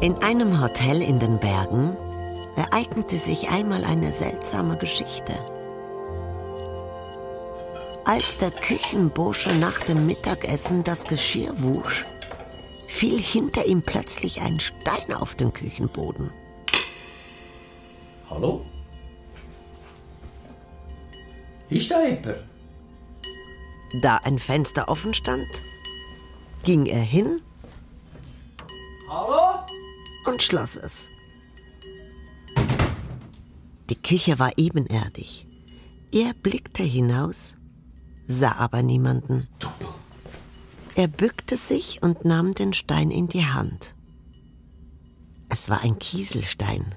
In einem Hotel in den Bergen ereignete sich einmal eine seltsame Geschichte. Als der Küchenbursche nach dem Mittagessen das Geschirr wusch, fiel hinter ihm plötzlich ein Stein auf den Küchenboden. Hallo? Ist da jemand? Da ein Fenster offen stand, ging er hin Hallo? und schloss es. Die Küche war ebenerdig. Er blickte hinaus, sah aber niemanden. Er bückte sich und nahm den Stein in die Hand. Es war ein Kieselstein,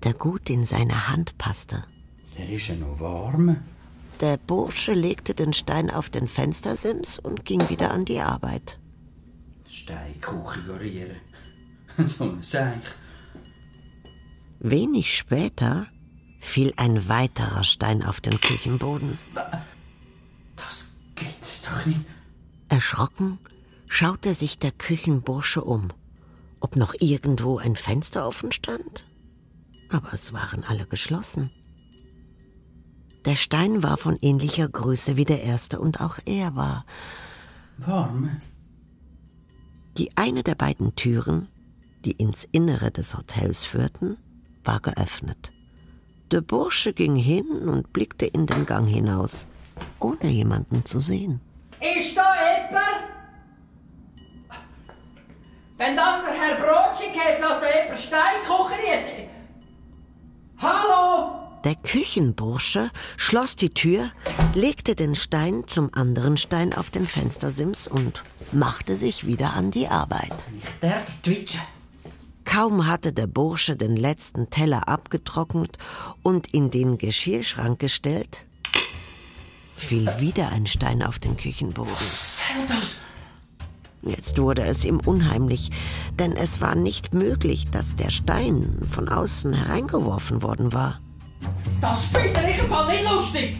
der gut in seine Hand passte. Der ist ja noch warm. Der Bursche legte den Stein auf den Fenstersims und ging wieder an die Arbeit. Stein konfigurieren. So ein Seich. Wenig später fiel ein weiterer Stein auf den Küchenboden. Das gibt's doch nicht. Erschrocken schaute sich der Küchenbursche um, ob noch irgendwo ein Fenster offen stand. Aber es waren alle geschlossen. Der Stein war von ähnlicher Größe wie der erste und auch er war Warm? Die eine der beiden Türen, die ins Innere des Hotels führten, war geöffnet. Der Bursche ging hin und blickte in den Gang hinaus, ohne jemanden zu sehen. Ist da jemand? Wenn das der Herr Brotschig hat, dass da jemand Stein kocheriert. Hallo? Der Küchenbursche schloss die Tür, legte den Stein zum anderen Stein auf den Fenstersims und machte sich wieder an die Arbeit. Ich darf twitchen. Kaum hatte der Bursche den letzten Teller abgetrocknet und in den Geschirrschrank gestellt, fiel wieder ein Stein auf den Küchenboden. Was soll das? Jetzt wurde es ihm unheimlich, denn es war nicht möglich, dass der Stein von außen hereingeworfen worden war. Das finde ich im Fall nicht lustig.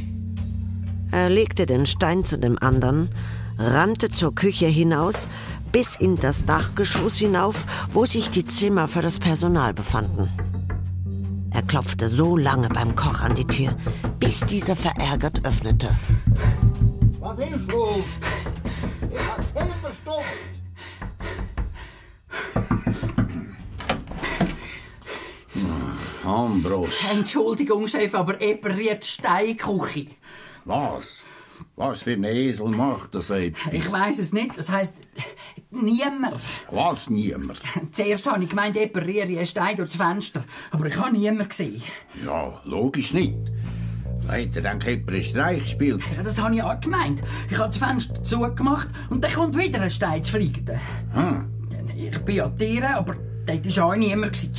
Er legte den Stein zu dem anderen, rannte zur Küche hinaus, bis in das Dachgeschoss hinauf, wo sich die Zimmer für das Personal befanden. Er klopfte so lange beim Koch an die Tür, bis dieser verärgert öffnete. Was ist los? Ich hab's bestimmt. Ambros. Entschuldigung, Chef, aber jemand rührt Steinküche. Was? Was für ein Esel macht das etwas? Ich weiss es nicht. Das heisst, niemand. Was, niemand? Zuerst habe ich gemeint, jemand rühre einen Stein durchs Fenster. Aber ich habe niemanden gesehen. Ja, logisch nicht. Hat er dann einen Streich gespielt? Ja, das habe ich auch gemeint. Ich habe das Fenster zugemacht und dann kommt wieder ein Stein zu fliegen. Ich bin ja Tiere, aber dort war auch niemand.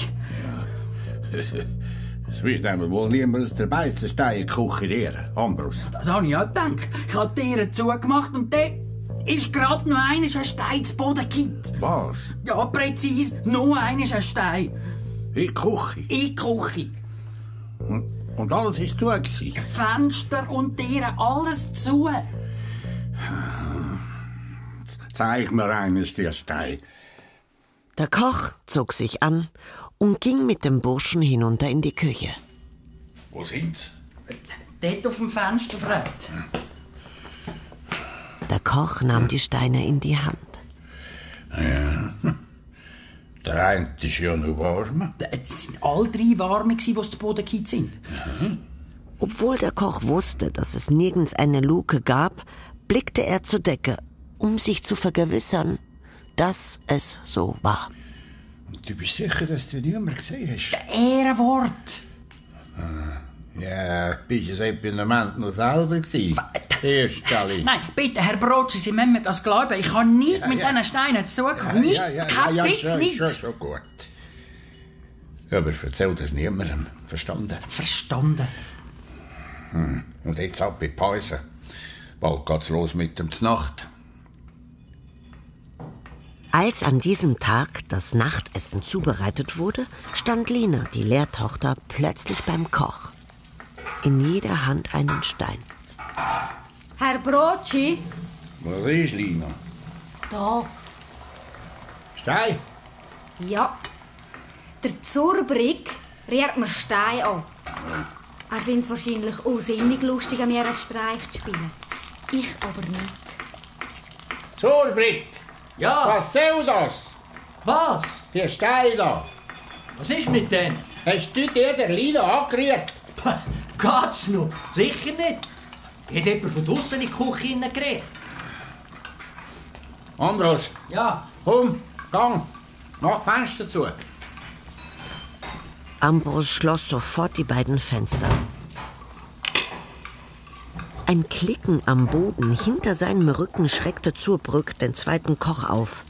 Es wird einmal wohl niemand dabei zu Stein kucherieren, Ambros. Das habe ich auch gedacht. Ich habe die Tiere zugemacht und dann ist gerade noch ein Stein zu Boden gekippt. Was? Ja, präzise. Noch ein Stein. In die Küche? In die Küche. Und alles ist zu gewesen? Fenster und Tiere, alles zu. Zeig mir eines der Stein. Der Koch zog sich an und ging mit dem Burschen hinunter in die Küche. Wo sind's? Dort auf dem Fensterbrett. Der Koch nahm die Steine in die Hand. Ja. Der eine ist ja noch warm. Es sind alle drei Warme, die zu Boden gekippt sind. Obwohl der Koch wusste, dass es nirgends eine Luke gab, blickte er zur Decke, um sich zu vergewissern, dass es so war. Du bist sicher, dass du niemanden gesehen hast? Ehrenwort. Ja, bist du es etwa im Moment noch selber gewesen? Erstelle. Nein, bitte, Herr Brotsch, Sie müssen mir das glauben. Ich habe nichts mit diesen Steinen zu tun. Kein bisschen nicht. Schon gut. Ja, aber erzähl das niemandem. Verstanden? Verstanden. Und jetzt ab in die Pause. Bald geht's los mit dem Znacht. Als an diesem Tag das Nachtessen zubereitet wurde, stand Lina, die Lehrtochter, plötzlich beim Koch. In jeder Hand einen Stein. Herr Brotschig? Was ist, Lina? Da. Stein? Ja. Der Zurbrigg rührt mir Stein an. Er findet es wahrscheinlich auch sinnig lustig, an mir einen Streich zu spielen. Ich aber nicht. Zurbrigg, Ja, was soll das? was? Die Steine da. Was ist mit denen? Hast du dir der Lina angerührt? Geht's noch? Sicher nicht. Hat jemand von draussen in die Küche hineingerät? Ambros, Ja. komm, gang, mach Fenster zu. Ambros schloss sofort die beiden Fenster. Ein Klicken am Boden hinter seinem Rücken schreckte Zurbrigg den zweiten Koch auf.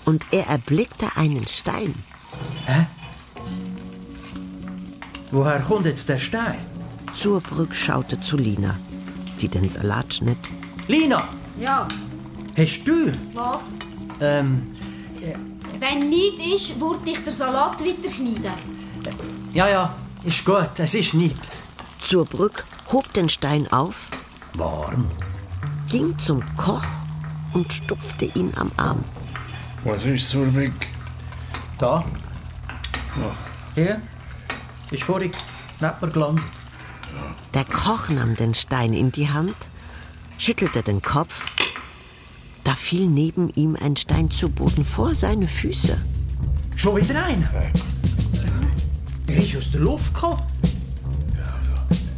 Und er erblickte einen Stein. Hä? Woher kommt jetzt der Stein? Zurbrigg schaute zu Lina, die den Salat schnitt. Lina, Ja, hast du? was? Ja, Wenn nicht ist, würde ich den Salat weiterschneiden. ja, ist gut, es ist nicht. Zurbrigg hob den Stein auf, Warm. ging zum Koch und stupfte ihn am Arm. Was ist, Zurbrigg? Da. Hier. Ist vorhin neben mir gelandet. Der Koch nahm den Stein in die Hand, schüttelte den Kopf. Da fiel neben ihm ein Stein zu Boden vor seine Füße. Schon wieder einer? Der ist aus der Luft gekommen.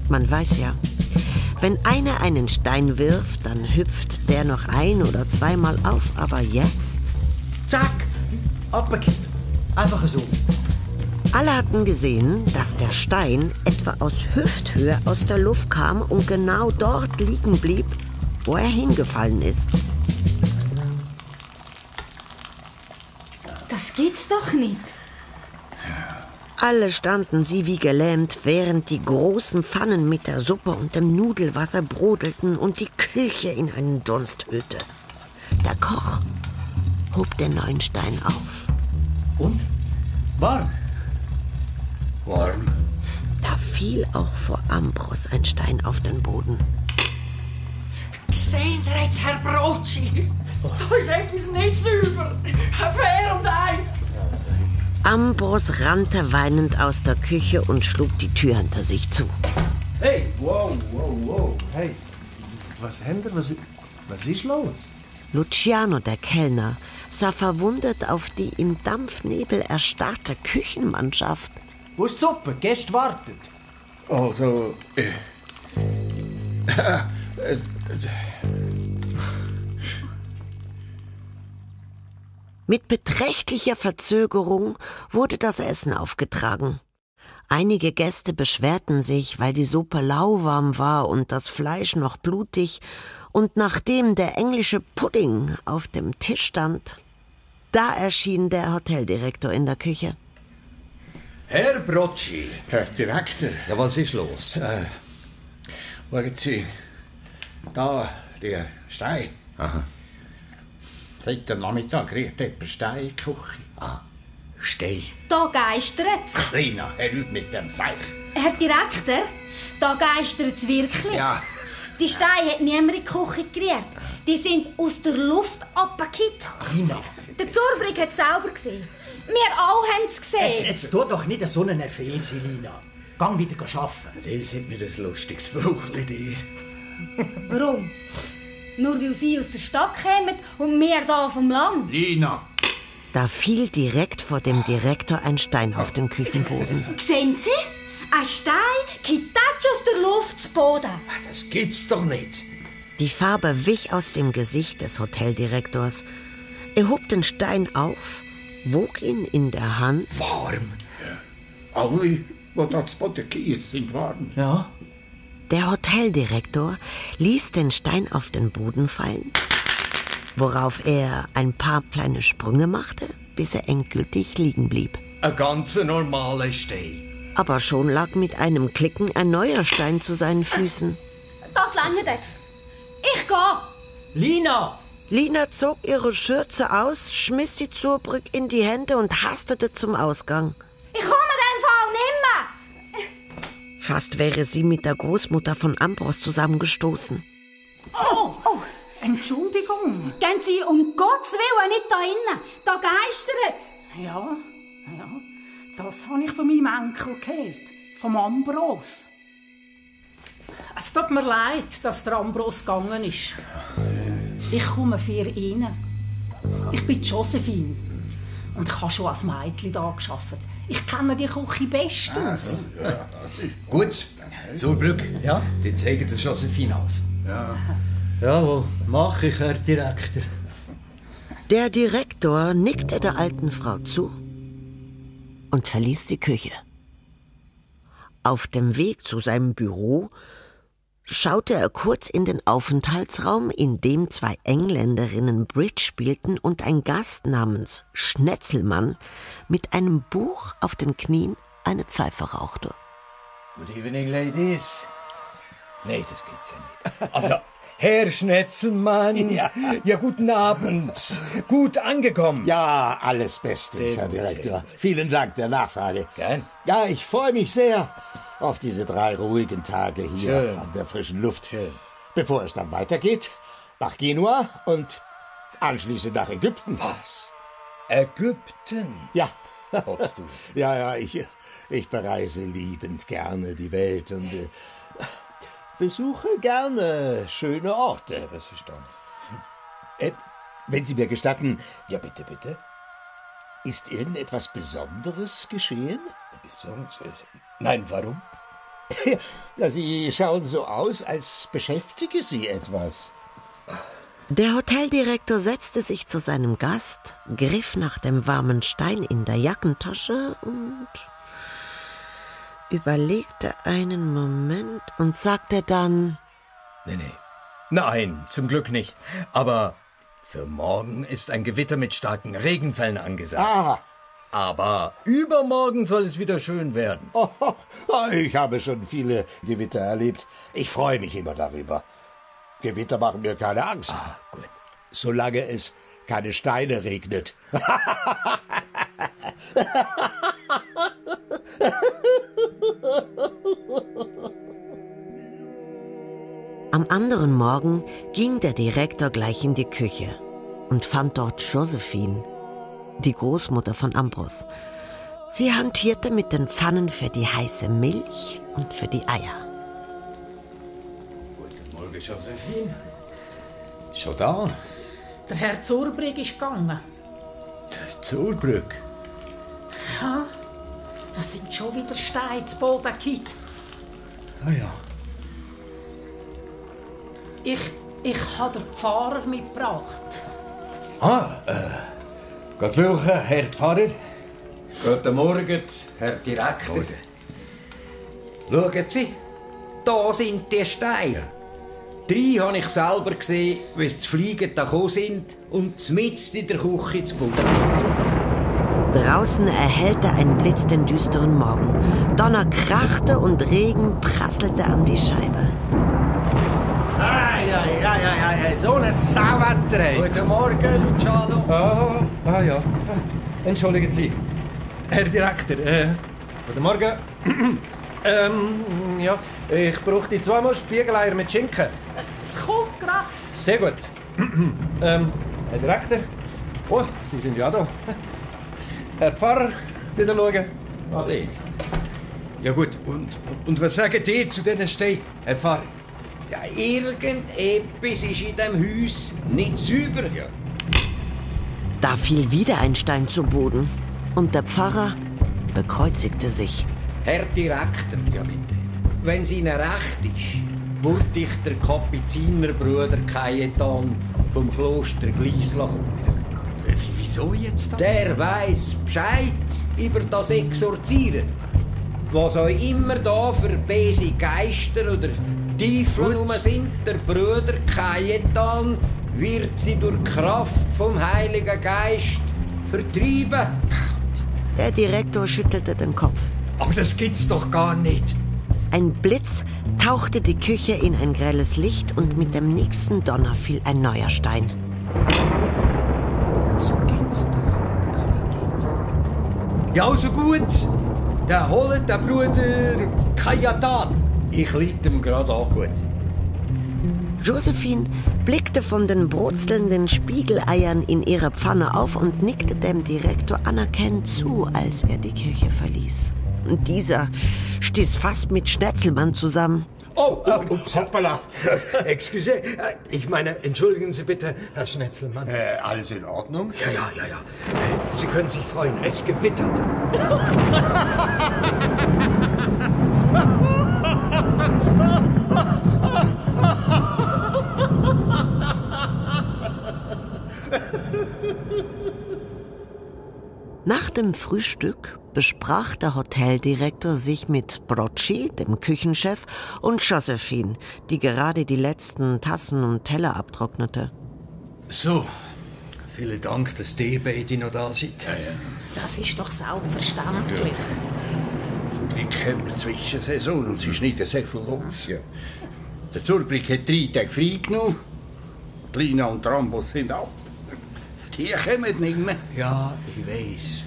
Man weiß ja, wenn einer einen Stein wirft, dann hüpft der noch ein- oder zweimal auf. Aber jetzt? Zack, abgekippt. Einfach so. Alle hatten gesehen, dass der Stein etwa aus Hüfthöhe aus der Luft kam und genau dort liegen blieb, wo er hingefallen ist. Das gibt's doch nicht. Alle standen sie wie gelähmt, während die großen Pfannen mit der Suppe und dem Nudelwasser brodelten und die Küche in einen Dunst hüllte. Der Koch hob den neuen Stein auf. Und? Warm? Warm. Da fiel auch vor Ambros ein Stein auf den Boden. Sehen ihr jetzt, Herr Brocci? Da ist etwas nicht sauber. Fair und ein. Ambros rannte weinend aus der Küche und schlug die Tür hinter sich zu. Hey, wow. Hey, was habt ihr? Was ist los? Luciano, der Kellner, sah verwundert auf die im Dampfnebel erstarrte Küchenmannschaft. Wo ist die Suppe? Gäste wartet. Also, Mit beträchtlicher Verzögerung wurde das Essen aufgetragen. Einige Gäste beschwerten sich, weil die Suppe lauwarm war und das Fleisch noch blutig. Und nachdem der englische Pudding auf dem Tisch stand, da erschien der Hoteldirektor in der Küche. Herr Brocci. Herr Direktor, Ja, was ist los? schauen Sie, da, der Stein. Aha. Seit dem Nachmittag riecht jemand Stein in die Küche. Stein. Da geistert's. Kleiner, Herr mit dem Seich. Herr Direktor, da geistert's wirklich. Ja. Die Steine hat niemand in die Küche gerührt. Die sind aus der Luft abgekippt. Lina, Der Zurbrigg hat es selber gesehen. Wir alle haben es gesehen. jetzt tu doch nicht so einen Nervöse, Lina. Gang wieder arbeiten. Das hat mir ein lustiges Vögel dir. Warum? Nur weil sie aus der Stadt kommen und wir hier vom Land. Lina. Da fiel direkt vor dem Direktor ein Stein auf den Küchenboden. Sehen Sie? Ein Stein kippt aus der Luft zu Boden. Das gibt's doch nicht. Die Farbe wich aus dem Gesicht des Hoteldirektors. Er hob den Stein auf, wog ihn in der Hand. Warm. Alle, die da zu Boden gehen, sind warm. Ja? Der Hoteldirektor ließ den Stein auf den Boden fallen, worauf er ein paar kleine Sprünge machte, bis er endgültig liegen blieb. Ein ganz normaler Stein. Aber schon lag mit einem Klicken ein neuer Stein zu seinen Füßen. Das reicht jetzt. Ich gehe. Lina! Lina zog ihre Schürze aus, schmiss sie Zurbrigg in die Hände und hastete zum Ausgang. Ich komme den Fall nimmer. Fast wäre sie mit der Großmutter von Ambros zusammengestoßen. Oh, Entschuldigung. Gehen Sie um Gottes Willen nicht da innen. Da geistert's. Ja. Das habe ich von meinem Enkel gehört, vom Ambros. Es tut mir leid, dass der Ambros gegangen ist. Ich komme für ihn. Ich bin Josephine und ich habe schon als Mädchen hier gearbeitet. Ich kenne die Küche bestens. Gut, zur Brücke. Ja? Die zeigen der Josephine aus. Jawohl, mach ich, Herr Direktor. Der Direktor nickte der alten Frau zu und verließ die Küche. Auf dem Weg zu seinem Büro schaute er kurz in den Aufenthaltsraum, in dem 2 Engländerinnen Bridge spielten und ein Gast namens Schnetzelmann mit einem Buch auf den Knien eine Pfeife rauchte. Good evening, ladies. Nee, das geht's ja nicht. Also, Herr Schnetzelmann. Ja, guten Abend. Gut angekommen. Ja, alles bestens, Herr Direktor. Vielen Dank der Nachfrage. Gern. Ja, ich freue mich sehr auf diese 3 ruhigen Tage hier Schön. an der frischen Luft. Schön. Bevor es dann weitergeht, nach Genua und anschließend nach Ägypten. Was? Ägypten? Ja. Hoffst du? Ja, ich bereise liebend gerne die Welt und besuche gerne schöne Orte. Ja, das verstehe ich. Wenn Sie mir gestatten, Ja, bitte, bitte. ist irgendetwas Besonderes geschehen? Nein, warum? Ja, Sie schauen so aus, als beschäftige Sie etwas. Der Hoteldirektor setzte sich zu seinem Gast, griff nach dem warmen Stein in der Jackentasche und überlegte einen Moment und sagte dann: Nee. Nein, zum Glück nicht. Aber für morgen ist ein Gewitter mit starken Regenfällen angesagt. Ah, Aber übermorgen soll es wieder schön werden. ich habe schon viele Gewitter erlebt. Ich freue mich immer darüber. Gewitter machen mir keine Angst. Gut. Solange es keine Steine regnet. Am anderen Morgen ging der Direktor gleich in die Küche und fand dort Josephine, die Großmutter von Ambros. Sie hantierte mit den Pfannen für die heiße Milch und für die Eier. Guten Morgen, Josephine. Schon da? Der Herr Zurbrigg ist gegangen. Zurbrück. Ja, es sind schon wieder Steine zu Boden gekippt. Ah ja. Ich habe den Pfarrer mitgebracht. Gott welcher, Herr Pfarrer? Guten Morgen, Herr Direktor. Schauen Sie, da sind die Steine. 3 habe ich selber gesehen, wie sie zu fliegen da gekommen sind und mitten in der Küche zu Boden gefallen sind. Draußen erhellte ein Blitz den düsteren Morgen. Donner krachte und Regen prasselte an die Scheibe. So eine Sauwetter. Guten Morgen, Luciano. Ja. Entschuldigen Sie. Herr Direktor, guten Morgen. Ja, ich brauchte 2 Mal Spiegeleier mit Schinken. Es kommt grad. Sehr gut. Herr Direktor. Oh, Sie sind ja da. Herr Pfarrer, wieder schauen. Ade. Ja gut, und was sagen die zu diesen Steinen, Herr Pfarrer? Ja, irgendetwas ist in diesem Haus nicht sauber. Ja. Da fiel wieder ein Stein zu Boden und der Pfarrer bekreuzigte sich. Herr Direktor, ja bitte. Wenn es Ihnen recht ist, würde ich der Kapuzinerbruder Cajetan vom Kloster Gleisla kommen. Wieso jetzt das? Der weiss Bescheid über das Exorzieren. Was auch immer da für böse Geister oder Teufel rum sind, der Bruder Cajetan wird sie durch Kraft vom Heiligen Geist vertreiben. Der Direktor schüttelte den Kopf. Aber das gibt's doch gar nicht. Ein Blitz tauchte die Küche in ein grelles Licht und mit dem nächsten Donner fiel ein neuer Stein. Das gibt's doch wirklich nicht. Ja, also gut. Der holt der Bruder Cajetan. Ich leite ihm gerade an. Gut. Josephine blickte von den brutzelnden Spiegeleiern in ihrer Pfanne auf und nickte dem Direktor anerkennend zu, als er die Küche verließ. Und dieser stieß fast mit Schnetzelmann zusammen. Ups, hoppala. Excuse, ich meine, entschuldigen Sie bitte, Herr Schnetzelmann. Alles in Ordnung? Ja. Sie können sich freuen, es gewittert. Nach dem Frühstück besprach der Hoteldirektor sich mit Brocci, dem Küchenchef, und Josephine, die gerade die letzten Tassen und Teller abtrocknete. So, vielen Dank, dass die beide noch da sind. Das ist doch selbstverständlich. Zum Glück haben wir Zwischensaison und es ist nicht sehr viel los. Ja. Der Zurbrück hat 3 Tage frei genommen. Die Lina und der Rambos sind ab. Die kommen nicht mehr. Ja, ich weiss.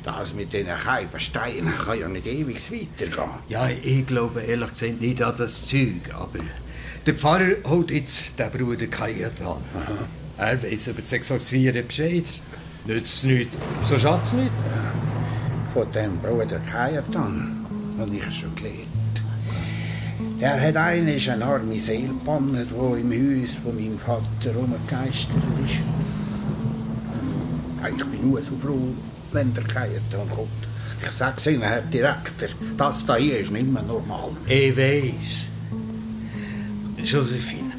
Das mit diesen Keibensteinen kann ja nicht ewig weitergehen. Ja, ich glaube ehrlich gesagt nicht an das Zeug, aber der Pfarrer holt jetzt den Bruder Kajat an. Er weiss über das Exorzieren Bescheid. Nützt es nichts, so schadet es nicht. Von dem Bruder Kajatan habe ich schon gelernt. Er hat einmal eine arme Seele gebannt, die im Haus von meinem Vater rumgegeistert ist. Ich bin nur so froh, wenn der Kajatan kommt. Ich sag's Ihnen, Herr Direktor, das hier ist nicht mehr normal. Ich weiss. Josephine,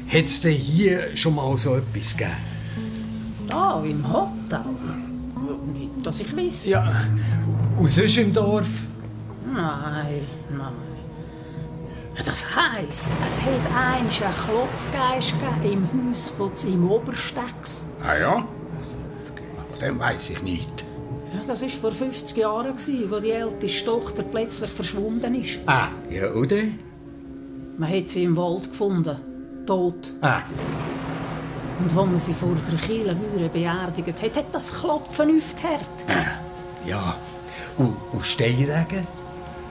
hat es denn hier schon mal so etwas gegeben? Da, im Hotel? Nicht, dass ich weiss. Ja, und sonst im Dorf? Nein. Das heisst, es hat einst einen Klopfgeist gegeben im Haus von seinem Oberstecks. Ah ja? Dem weiss ich nicht. Ja, das war vor 50 Jahren, als die älteste Tochter plötzlich verschwunden ist. Ah, ja, oder? Man hat sie im Wald gefunden, tot. Ah. Und als man sie vor der Kirchenmauer beerdigt hat, hat das Klopfen aufgehört. Ja, und Steinregen?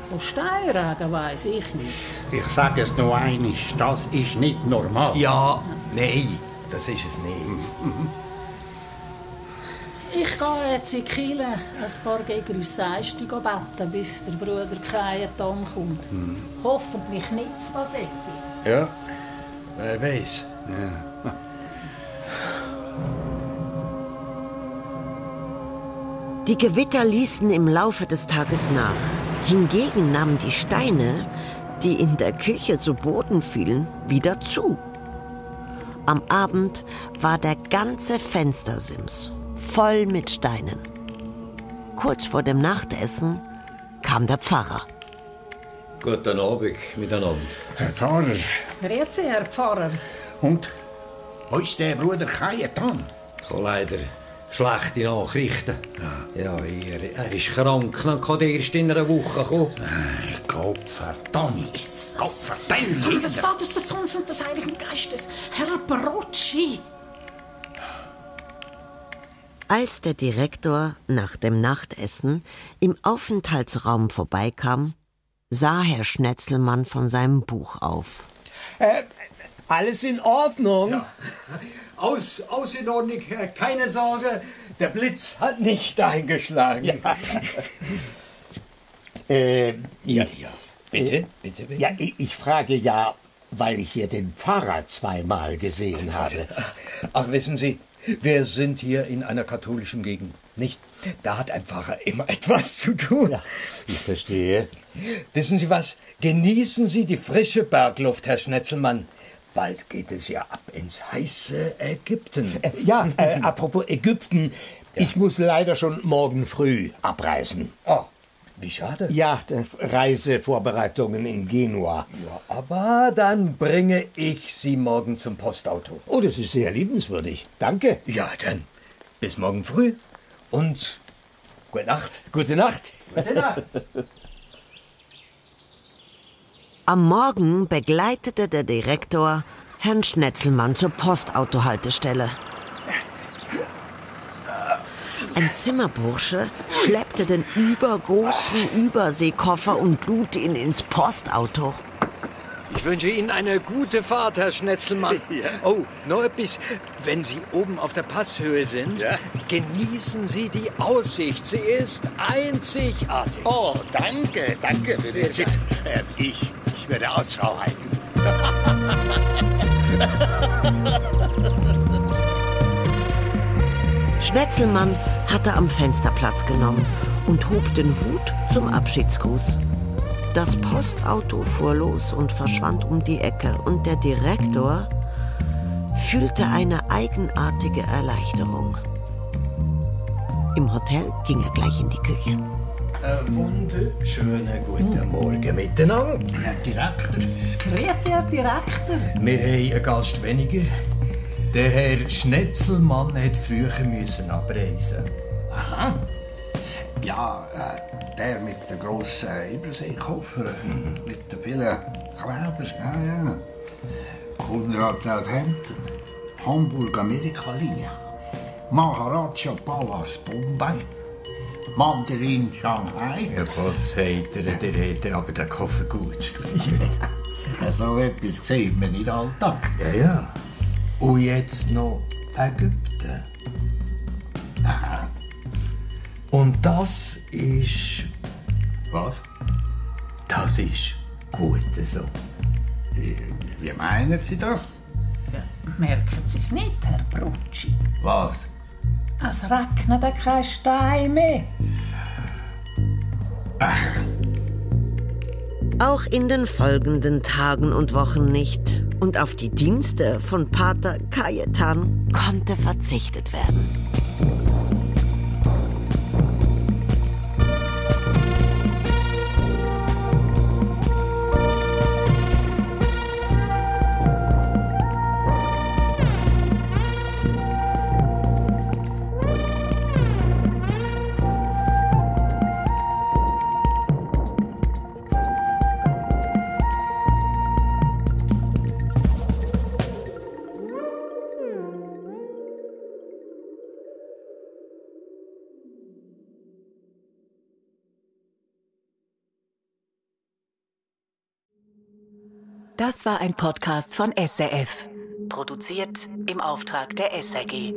Von Steinregen weiss ich nicht. Ich sage es noch einmal, das ist nicht normal. Ja, nein, das ist es nicht. Ich gehe jetzt in die Kirche ein paar Gegrüßeisten beten, bis der Bruder Kajatan kommt. Hoffentlich nichts das etwas. Ja, wer weiß. Ja. Die Gewitter ließen im Laufe des Tages nach. Hingegen nahmen die Steine, die in der Küche zu Boden fielen, wieder zu. Am Abend war der ganze Fenstersims voll mit Steinen. Kurz vor dem Nachtessen kam der Pfarrer. Guten Abend miteinander. Herr Pfarrer. Grüezi, Herr Pfarrer. Und? Wo ist der Bruder Kajatan? Ich habe leider schlechte Nachrichten. Ja, er ist krank, dann kann er erst in einer Woche kommen. Nein, Gott verdammt. Gott verdammt. Des Vaters, des Sohnes und des Heiligen Geistes. Herr Brocci. Als der Direktor nach dem Nachtessen im Aufenthaltsraum vorbeikam, sah Herr Schnetzelmann von seinem Buch auf. Alles in Ordnung? Ja. Aus in Ordnung, keine Sorge, der Blitz hat nicht eingeschlagen. Ja. Bitte? Ja, ich frage ja, weil ich hier den Pfarrer zweimal gesehen habe. Ach, wissen Sie, wir sind hier in einer katholischen Gegend, nicht? Da hat ein Pfarrer immer etwas zu tun. Ja, ich verstehe. Wissen Sie was? Genießen Sie die frische Bergluft, Herr Schnetzelmann. Bald geht es ja ab ins heiße Ägypten. Apropos Ägypten, ich muss leider schon morgen früh abreisen. Oh, wie schade. Ja, Reisevorbereitungen in Genua. Ja, aber dann bringe ich Sie morgen zum Postauto. Oh, das ist sehr liebenswürdig. Danke. Ja, dann bis morgen früh und gute Nacht. Gute Nacht. Gute Nacht. Am Morgen begleitete der Direktor Herrn Schnetzelmann zur Postautohaltestelle. Ein Zimmerbursche schleppte den übergroßen Überseekoffer und lud ihn ins Postauto. Ich wünsche Ihnen eine gute Fahrt, Herr Schnetzelmann. Ja. Oh, noch etwas. Wenn Sie oben auf der Passhöhe sind, genießen Sie die Aussicht. Sie ist einzigartig. Oh, danke für den Tipp. Ich werde Ausschau halten. Schnetzelmann hatte am Fenster Platz genommen und hob den Hut zum Abschiedsgruß. Das Postauto fuhr los und verschwand um die Ecke und der Direktor fühlte eine eigenartige Erleichterung. Im Hotel ging er gleich in die Küche. Wunderschönen guten Morgen miteinander. Herr Direktor. Grüezi, Herr Direktor. Wir haben einen Gast weniger. Der Herr Schnetzelmann hat früher abreisen. Aha. Ja, der mit den grossen Überseekoffer. Mit den vielen Kleider. Ja. Konrad Hampton. Hamburg-Amerika-Linie. Maharaja Palace Bombay. Mandarin Shanghai. Ja, was sagt er? Der hat aber den Koffer gut studiert. So etwas sieht man nicht alltag. Ja. Und jetzt noch Ägypten. Aha. Und das ist... Was? Das ist gut so. Wie meinen Sie das? Ja, merken Sie es nicht, Herr Brutschi? Was? Es regnet kein Stein mehr. Auch in den folgenden Tagen und Wochen nicht. Und auf die Dienste von Pater Cajetan konnte verzichtet werden. Das war ein Podcast von SRF. Produziert im Auftrag der SRG.